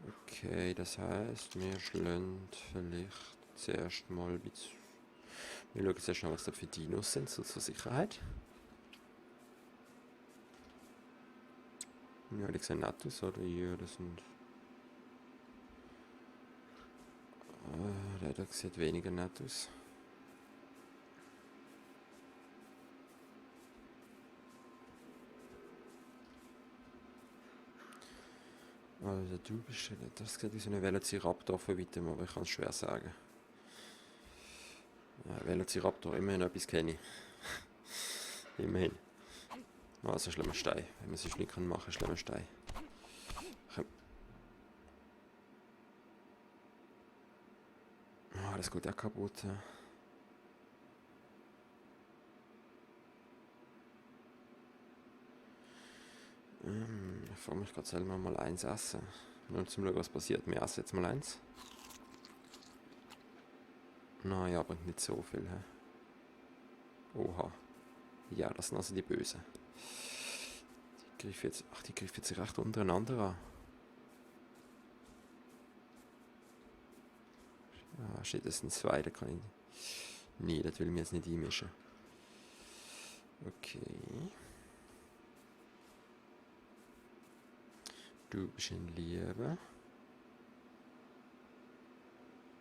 Okay, das heißt, wir schlagen vielleicht zuerst mal ein bisschen. Wir schauen zuerst mal, was da für Dinos sind, so zur Sicherheit. Ja, die sehen nett aus, oder? Ja, das sind. Der da sieht weniger nett aus. Also du bist, das sieht wie so ein Velociraptor von weitem, aber ich kann es schwer sagen. Ja, Velociraptor, immerhin etwas kenne ich. Immerhin. Also schlimmer Stein. Wenn man sonst nicht machen kann, schlimmer Stein. Komm. Ah, das geht auch kaputt. Ja. Ich frage mich gerade, sollen wir mal eins essen? Nur zum Schauen, was passiert. Wir essen jetzt mal eins. Naja, aber nicht so viel. He? Oha. Ja, das sind also die Bösen. Die greifen jetzt recht untereinander an. Ah, shit, das sind zwei, da kann ich. Nee, das will ich mir jetzt nicht einmischen. Okay. Du bist ein Liebe.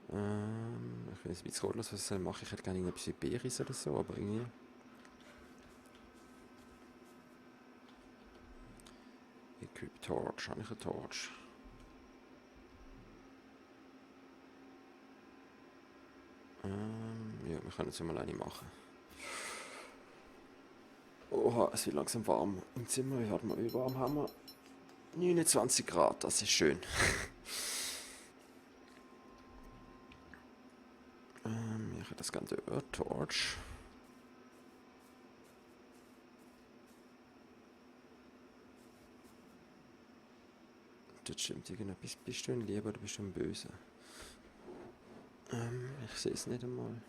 Ich bin jetzt ein bisschen ratlos, was ich mache. Ich hätte gerne irgendetwas wie Beeris oder so, aber irgendwie. Equip Torch. Habe ich eine Torch? Ja, wir können es ja mal eine machen. Oha, es wird langsam warm im Zimmer. Warte mal, wie warm haben wir? 29 Grad, das ist schön. Ich hätte das ganze Earth Torch. Das stimmt irgendetwas. Bist du ein Lieber oder bist du ein Böse? Ich sehe es nicht einmal.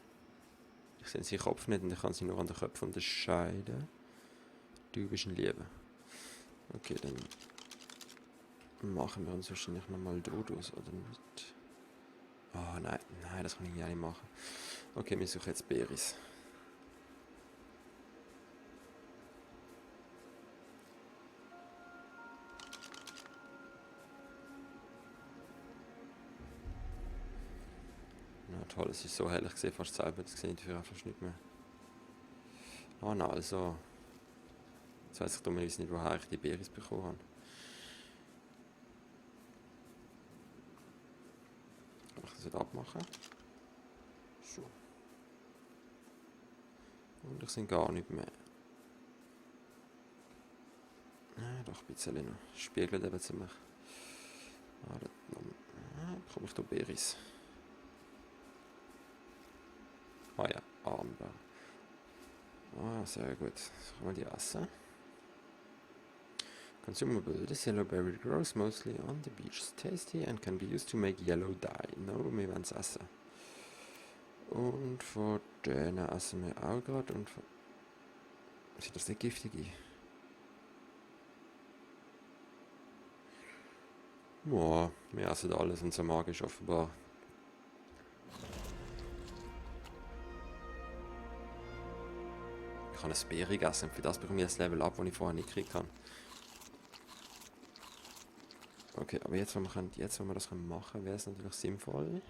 Ich sehe seinen Kopf nicht und ich kann sie nur an den Köpfen unterscheiden. Du bist ein Lieber. Okay, dann machen wir uns wahrscheinlich nochmal Dodos, oder nicht? Oh nein, nein, das kann ich ja nicht machen. Okay, wir suchen jetzt Beris. Na toll, es ist so hell, ich sehe fast selber, das sehe ich dafür fast nicht mehr. Ah na, also. Jetzt weiss ich dummerweise nicht, woher ich die Beris bekommen habe. Kann ich das jetzt abmachen? So. Und ich sehe gar nicht mehr. Doch ein bisschen noch. Spiegelt eben ziemlich. Bekomme ich da Beris? Ah ja, Armbar. Ah, sehr gut. Kann man die essen? Consumable. This yellow berry grows mostly on the beach. It's tasty and can be used to make yellow dye. No, wir wollen es essen. Und von denen essen wir auch gerade. Und von... Sieht das nicht giftig aus? Ja, wir essen alles. Unser Magen ist offenbar... Ich kann ein Beere essen. Für das bekomme ich das Level ab, das ich vorher nicht gekriegt habe. Okay, aber jetzt, wo wir das machen können, wäre es natürlich sinnvoll.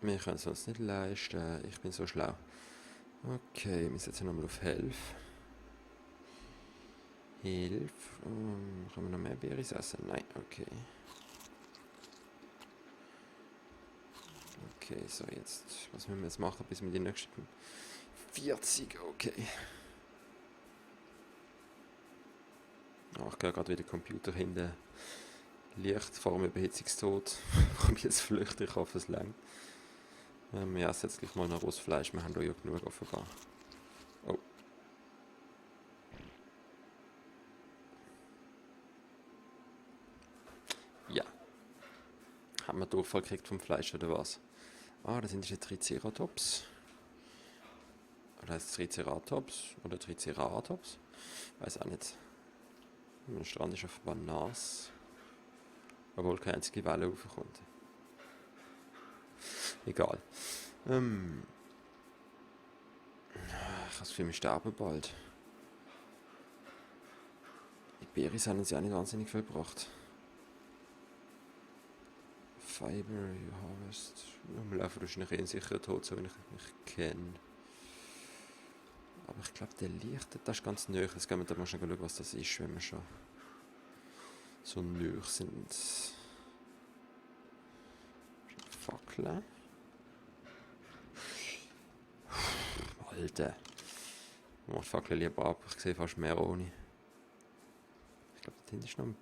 Wir können es uns nicht leisten. Ich bin so schlau. Okay, wir setzen nochmal auf Health. Können wir noch mehr Beeres essen? Nein, okay. Okay, so jetzt. Was müssen wir jetzt machen, bis wir die nächsten 40, okay. Oh, ich gehe gerade wieder Computer hinten. Licht vor dem Überhitzungstod. Ich komme jetzt flüchten, ich hoffe es lang. Wir essen jetzt gleich mal noch Rostfleisch, wir haben da ja genug offenbar. Oh. Ja. Haben wir Durchfall gekriegt vom Fleisch oder was? Ah, das sind diese Triceratops. Oder heißt es Triceratops? Oder Triceratops? Weiß auch nicht. Der Strand ist offenbar nass. Obwohl keine einzige Welle raufkommt. Egal. Ich habe das Gefühl, wir sterben bald. Die Beeren haben uns ja auch nicht wahnsinnig viel gebracht. Fiber, you harvest. Wir laufen wahrscheinlich sicher tot, so wie ich mich kenne. Aber ich glaube, der Licht, das ist ganz neu. Jetzt gehen wir da mal schnell schauen, was das ist, wenn wir schon so neu sind. Fackeln. Alter. Ich mache die Fackel lieber ab. Ich sehe fast mehr ohne. Ich glaube, da hinten ist noch ein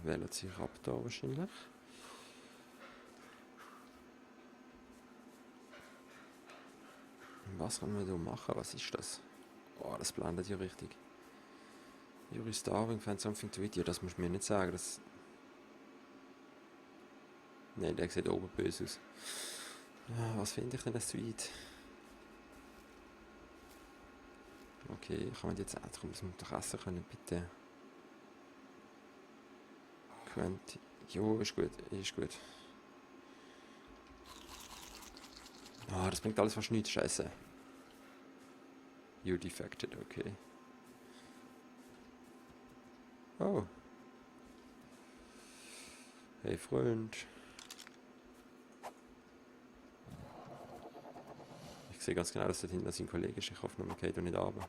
Velociraptor wahrscheinlich. Was können wir da machen? Was ist das? Oh, das blendet ja richtig. You're starving, find something to eat. Ja, das musst du mir nicht sagen. Das... Nein, der sieht oben böse aus. Was finde ich denn als Tweet? Okay, kann man jetzt auch drum, das muss doch essen können, bitte. Jo, ist gut, ist gut. Ah, das bringt alles fast nichts, scheiße. You defected, okay. Oh. Hey Freund. Ich sehe ganz genau, dass dort hinten sein Kollege ist. Ich hoffe, man geht da nicht runter.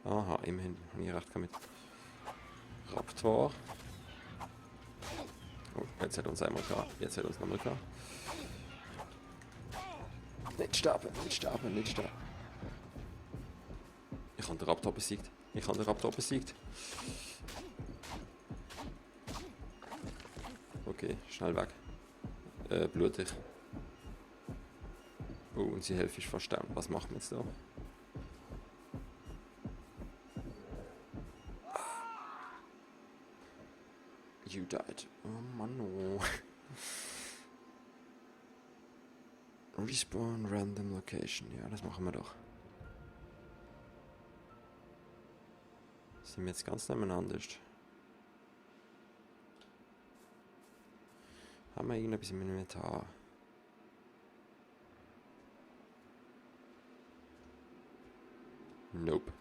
Aha, immerhin habe ich recht mit Raptor. Oh, jetzt hat er uns einmal gehabt. Jetzt hat er uns nochmal gehabt. Nicht sterben, nicht sterben, nicht sterben. Ich habe den Raptor besiegt. Ich habe den Raptor besiegt. Okay, schnell weg. Blutig. Oh, und sie Hälfte ist fast down. Was machen wir jetzt da? You died. Oh Mann, oh. Respawn random location. Ja, das machen wir doch. Sind wir jetzt ganz nebeneinander? Haben wir irgendetwas im Inventar? Nope.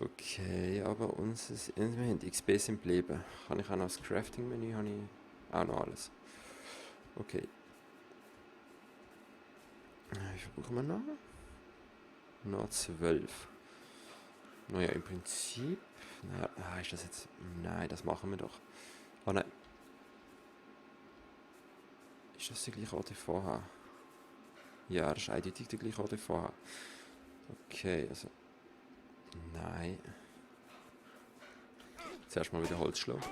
Okay, aber unser XP sind geblieben. Kann ich auch noch das Crafting-Menü, habe ich auch noch alles. Okay. Wie viel brauchen wir noch? Noch 12. Naja, im Prinzip... Na, ist das jetzt... Nein, das machen wir doch. Oh nein. Ist das der gleiche Ort wie vorher? Ja, das ist eindeutig der gleiche Ort wie vorher. Okay, also... Nein. Zuerst mal wieder Holz schlagen.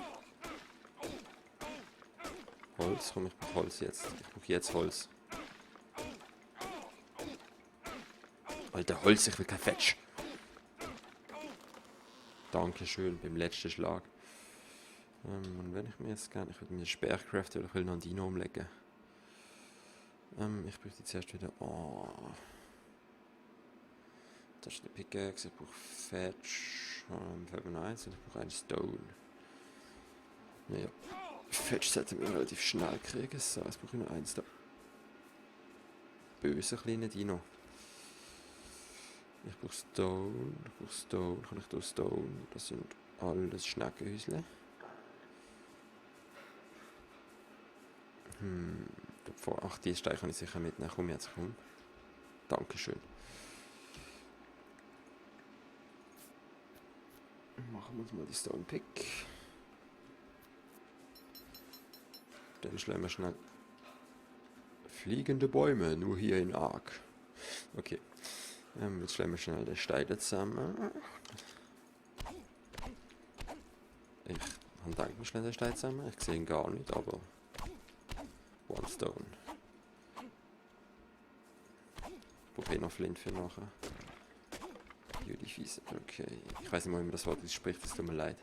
Holz, komm, ich brauche Holz jetzt. Ich brauche jetzt Holz. Alter, Holz, ich will kein Fetsch. Dankeschön, beim letzten Schlag. Und wenn ich mir jetzt gerne... Ich würde mir einen Speer craften, weil ich will noch einen Dino umlegen. Ich brauche jetzt erst wieder... Oh... Das ist eine Pickaxe, ich brauche Fetch, 1 und ich brauche einen Stone. Naja, Fetch sollten wir relativ schnell kriegen, so, jetzt brauche ich noch eins da. Böse kleine Dino. Ich brauche Stone, kann ich da Stone, das sind alles Schneckenhäusle. Ach, die Steine kann ich sicher mitnehmen, komm jetzt, komm. Dankeschön. Machen wir uns mal die Stone Pick. Dann schlagen wir schnell fliegende Bäume, nur hier in Ark. Okay. Jetzt schlagen wir schnell den Stein zusammen. Ich denke mir schnell den Stein zusammen. Ich sehe ihn gar nicht, aber One Stone. Ich brauche noch Flint für nachher. Die Fiese. Okay. Ich weiß nicht mal, wie man das Wort spricht, es tut mir leid.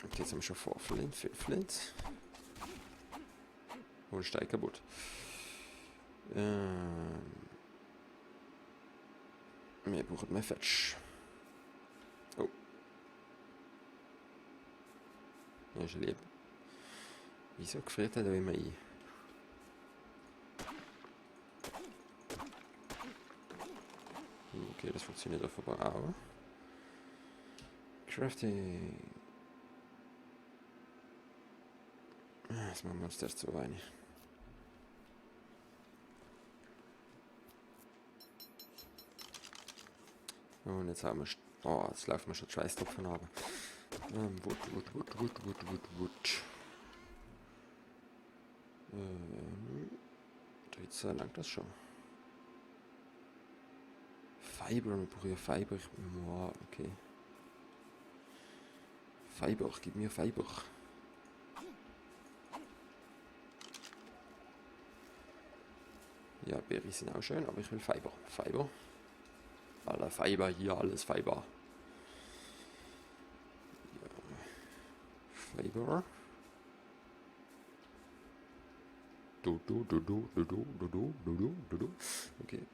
Okay, jetzt haben wir schon vor Flint. Oh, ein Stein kaputt. Wir brauchen mehr Fetch. Oh. Das ist lieb. Wieso gefriert er da immer ein? Okay, das funktioniert offenbar auch. Crafting. Das machen wir uns erst so rein. Und jetzt haben wir... Oh, jetzt laufen wir schon 2 Stopfen ab. Wood. 13 langt das schon. Fiber, wir brauchen ja Fiber. Oh, okay. Fiber, gib mir Fiber. Ja, Berries sind auch schön, aber ich will Fiber. Fiber. Alle Fiber hier, alles Fiber. Ja. Fiber. Okay.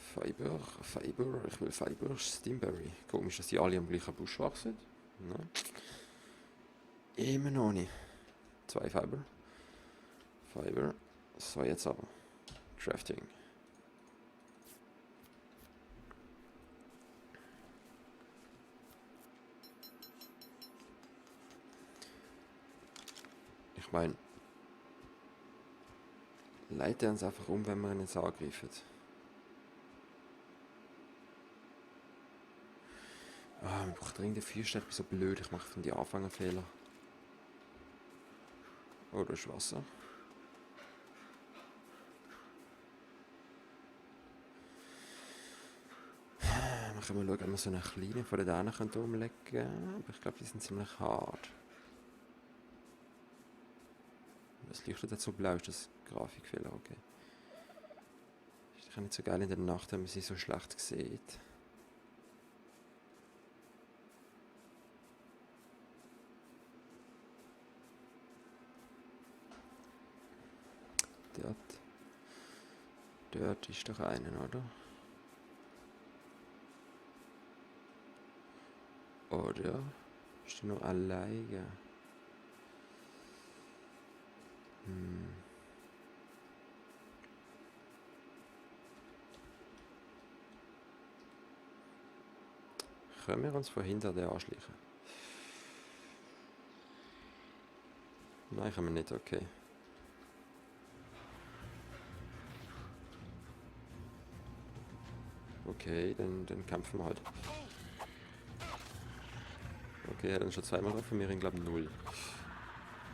Fiber. Ich will Fiber. Steamberry. Komisch, dass die alle am gleichen Busch wachsen. Nein. Immer noch nicht. 2 Fiber. So, jetzt aber. Crafting. Ich meine, leitet uns einfach um, wenn wir ihn jetzt angreifen. Ah, wir brauchen dringend 4 Sterne, ich bin so blöd, ich mache von die Anfängerfehler. Oh, da ist Wasser. Dann können wir schauen, ob wir so eine kleine von denen umlegen können. Aber ich glaube, die sind ziemlich hart. Das leuchtet jetzt so blau, ist das Grafikfehler, okay. Ist doch nicht so geil in der Nacht, wenn man sie so schlecht sieht. Dort ist doch einen, oder? Oder ist die noch alleine? Können wir uns von hinter der anschleichen? Nein, können wir nicht, okay. Okay, dann kämpfen wir halt. Okay, er hat dann schon 2-mal getroffen, wir glaube ich 0.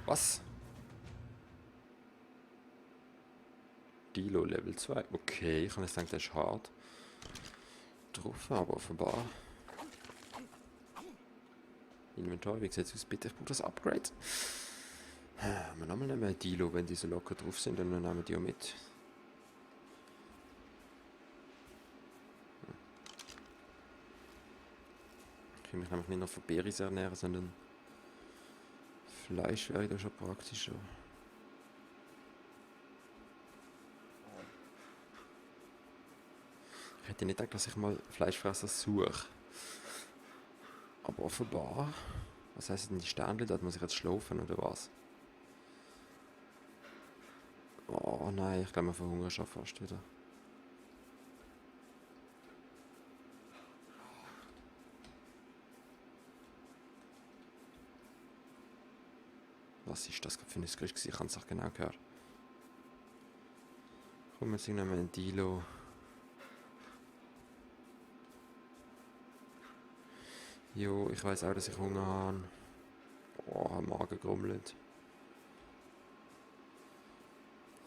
Was? Dilo Level 2. Okay, ich habe jetzt gedacht, der ist hart. Drauf, aber offenbar. Inventar, wie sieht es aus? Bitte, ich brauche das Upgrade. Wir nochmal nehmen ein Dilo, wenn die so locker drauf sind, dann nehmen wir die auch mit. Ich kann mich nämlich nicht noch von Berries ernähren, sondern Fleisch wäre da schon praktischer. Ich hätte nicht gedacht, dass ich mal Fleischfresser suche. Aber offenbar. Was heisst denn die Sterne? Dort muss ich jetzt schlafen, oder was? Oh nein, ich glaube, wir verhungern schon fast wieder. Was ist das für ein Gerücht? Ich habe es auch genau gehört. Komm, wir singen mal ein Dilo. Jo, ich weiß auch, dass ich Hunger habe. Oh, Magen grummelt.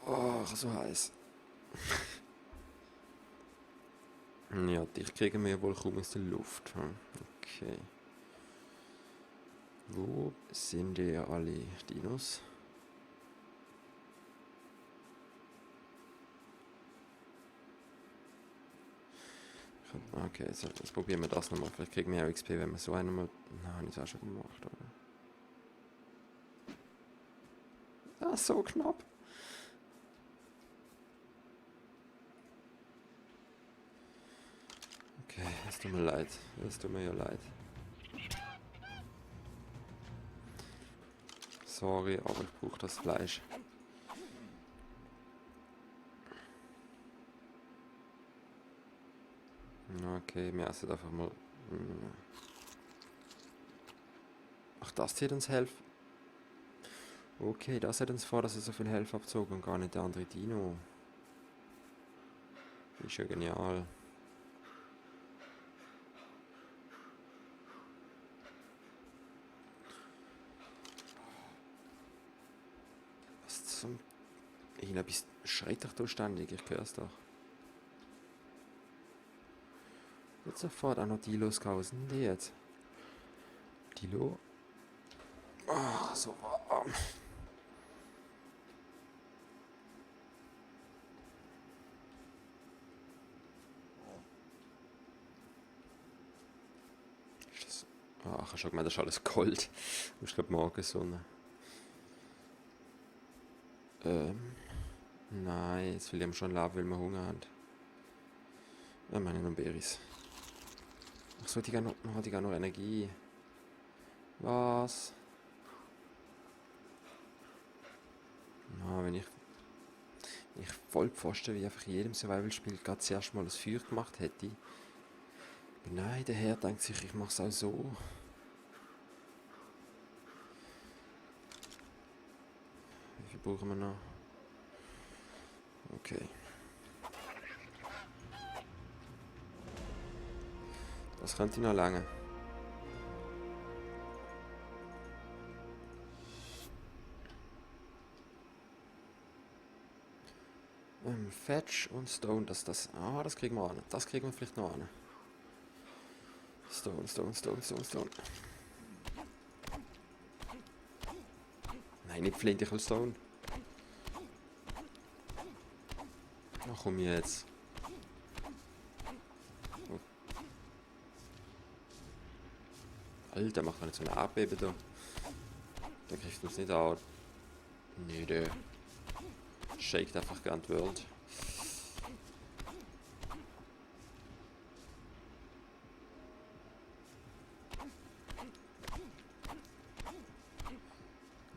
Oh, so heiß. Ja, dich kriegen wir wohl kaum aus der Luft. Okay. Wo sind die alle Dinos? Okay, jetzt probieren wir das nochmal. Vielleicht kriegen wir auch XP, wenn wir so einen mal... Nein, habe ich das auch schon gemacht, oder? Ah, so knapp. Es tut mir leid. Es tut mir ja leid. Sorry, aber ich brauche das Fleisch. Okay, wir essen einfach mal. Ach, das hier uns helfen. Okay, das hat uns vor, dass er so viel Health abzogen und gar nicht der andere Dino. Ist ja genial. Was zum... Irgendetwas schreit doch da ständig, ich höre es doch. Jetzt sofort auch noch Dilos kaufen. Die jetzt. Dilo. Ah, so warm. Ist das... Ach, ich habe schon gemeint, das ist alles Gold. Du musst glaube Morgensonne. Nein, jetzt will ich schon leben, weil wir Hunger haben. Ja, meine noch Beeris. Ach so, die hat die gar noch Energie. Was? Na, wenn ich Vollpfosten wie einfach in jedem Survival-Spiel gerade zuerst mal das Feuer gemacht hätte. Aber nein, der Herr denkt sich, ich mache es auch so. Wie viel brauchen wir noch? Okay. Das könnte noch lange. Fetch und Stone, das kriegen wir an. Das kriegen wir vielleicht noch an. Stone. Nein, nicht Flint, ich will Stone. Ach komm jetzt. Oh. Alter, macht doch nicht so eine Erdbeben da. Der greift uns nicht an. Nee, der shakt einfach gern die World.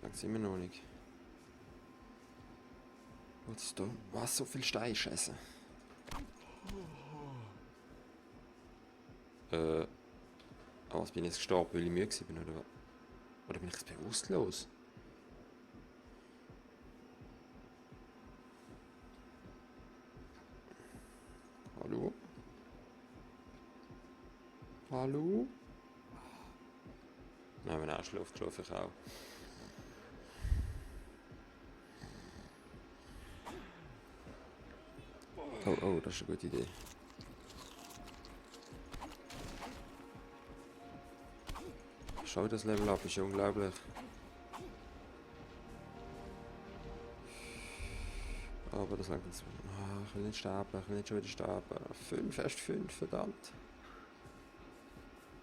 Lang sind wir noch nicht. Was, so viel Stein essen? Aber was, bin ich jetzt gestorben, weil ich müde bin, oder bin ich jetzt bewusstlos? Hallo? Hallo? Nein, wenn er schläft, schlafe ich auch. Oh, das ist eine gute Idee. Schau das Level ab, ist ja unglaublich. Aber das langt jetzt. Ich will nicht sterben, ich will nicht schon wieder sterben. 5, erst 5, verdammt.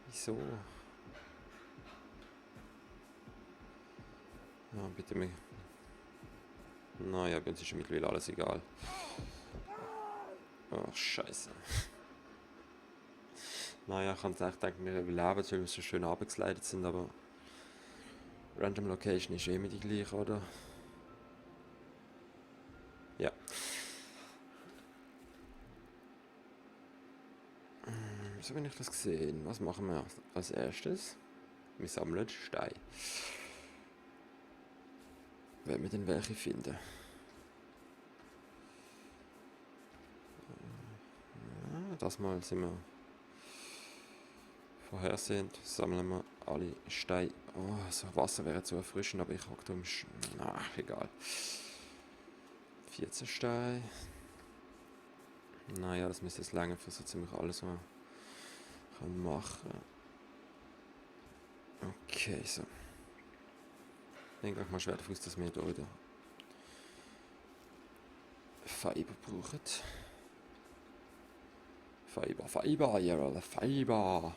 Wieso? Ja, bitte mich. Naja, bei uns ist mittlerweile alles egal. Ach, scheiße. Naja, ich kann echt denken, wir überleben, weil wir so schön abgekleidet sind, aber Random Location ist immer die gleiche, oder? Ja. So wenn ich das gesehen. Was machen wir als erstes? Wir sammeln Steine. Wenn wir denn welche finden. Ja, das mal sind wir vorhersehend. Sammeln wir alle Steine. Oh, so Wasser wäre zu erfrischend, aber ich hocke da im egal. 14 Steine. Naja, das müsste jetzt länger für so ziemlich alles, was man machen kann. Okay, so. Ich denke mal schwer davon aus, dass wir hier wieder Fiber brauchen. Fiber, ja, alle Fiber.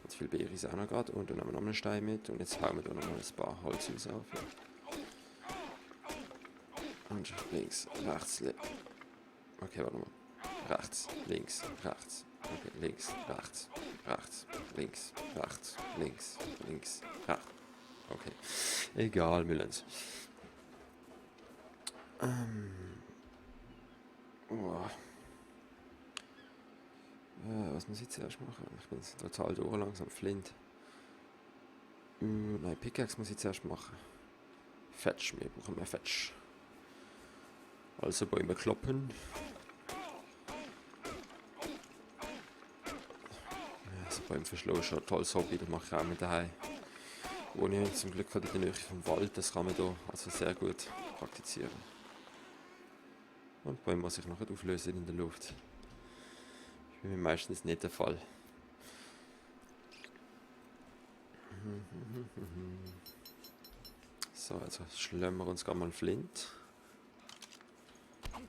Ganz viel Beeris auch noch gerade. Und dann nehmen wir noch einen Stein mit. Und jetzt hauen wir da noch mal ein paar Holzhäuser auf. Ja. Und links, rechts, okay, warte mal. Rechts, links, rechts. Okay, links, rechts, rechts, links, rechts, links, links, rechts. Okay, egal, Müllens. Oh. Was muss ich zuerst machen? Ich bin jetzt total durch langsam. Flint. Nein, Pickaxe muss ich zuerst machen. Fetch, wir brauchen mehr Fetch. Also Bäume kloppen. Das Bäume verschlagen ist schon ein tolles Hobby, das mache ich auch mit daheim. Ohne zum Glück halt in der Nähe vom Wald, das kann man da also sehr gut praktizieren. Und Bäume muss ich noch nicht auflösen in der Luft. Das ist bei mir meistens nicht der Fall. So, also schlemmen wir uns gerade mal Flint.